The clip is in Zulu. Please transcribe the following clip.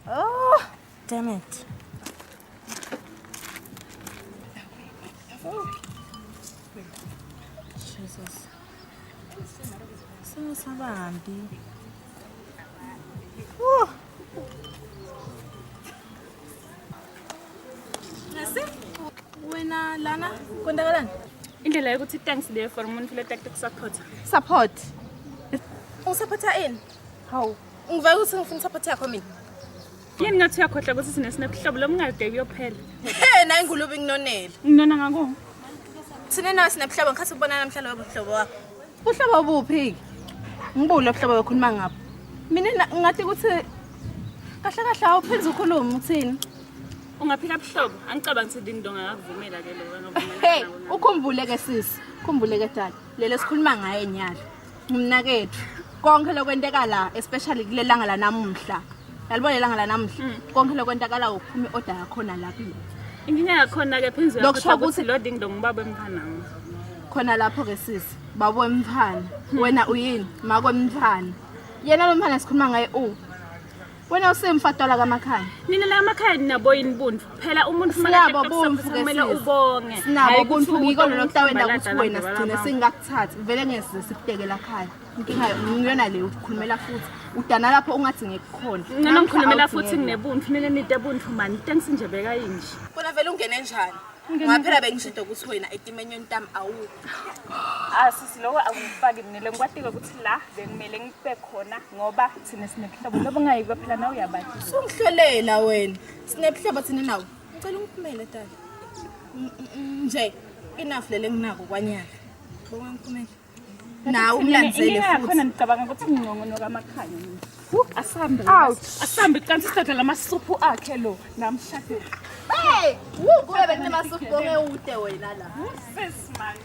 Oh, damn it. Jesus. Singasabambi. Woo. Nasi? Wena lana kwenzakalani? Indlela yokuthi thanks leyo for umuntu letake kusupport. Support. Ungisupporta ini? Hawu. Ngivake ukuthi ngifuna support yakho mina. Yini ngathi uyakhohlwa ukuthi sinesinekuhlobo lomungade kuyophela. He, nayi ingulube nginonele. Nginona ngako. Thina nawe sinebuhlobo ngikhathi ukubonana namhlanje lobo buhlobo wakho. Buhlobo buphi? Ngibulo buhlobo bekhuluma ngapho. Mina ngathi ukuthi kahle kahle awuphenza ukhuluma uthini? Ungaphila buhlobo. Angicabangi ukuthi ding dong akakuvumela ke lokho angavumela. Hey, ukhumbule ke sisi. Ukhumbule ke dad. Lelo sikhuluma ngaye nyalo. Ngumnakethu. Konke lokwenteka la especially kule langa la namuhla. Yalibona ilanga la namuhla. Konke lokwentakala ukuphuma iorder yakhona la kimi. Inkinga yakhona ke phenzu Lokho uyakhohlwa ukuthi- ukuthi lo ding dong ubaba emfana. Khona lapho ke sisi, babo wemfana. Wena uyini? Makwemfana. Yena lo mfana sikhuluma ngaye u. Wena usemfatwala kamakhaya. Nina la emakhaya ninabo yini buntu? Phela umuntu Sinabo buntu ke kumele sisi. ubonge. Sinabo Hhayi ukuthi buntu ngiko umuntu lolo kutawenda ukuthi umhlambalada wena abantu sigcine abalaba. singakuthathi vele ngeke size sikutekela khaya. Inkinga ngiyona le ukukhulumela futhi udana lapho ungathi ngekukhona. Ngcono ngikhulumela futhi nginebuntu, nina nite buntu mani. Thanks nje beka yinje. Kona vele ungene njani? Ngaphela bengishido ukuthi wena etimenyweni tami awukho. Ah sisi lokho akungifaki mina le ngikwatike ukuthi la bekumele ngibe khona ngoba thina sinebuhlobo lobo ngayiba phela nawe uyabazi. Sungihlolela wena. Sinebuhlobo thina nawe. Ngicela ungiphumele dala. Nje enough lele nginako kwanyaka. Bonga ngiphumele. Nawe umlandzele Inkinga yakhona futhi. ngicabanga ukuthi ngingcono kamakhanya mina. Asambe. Asambe kanti sidodla lamasuphu akhe lo namshadela. Hey, woo kube bekunamasuku bonke ude wena la. Sis man.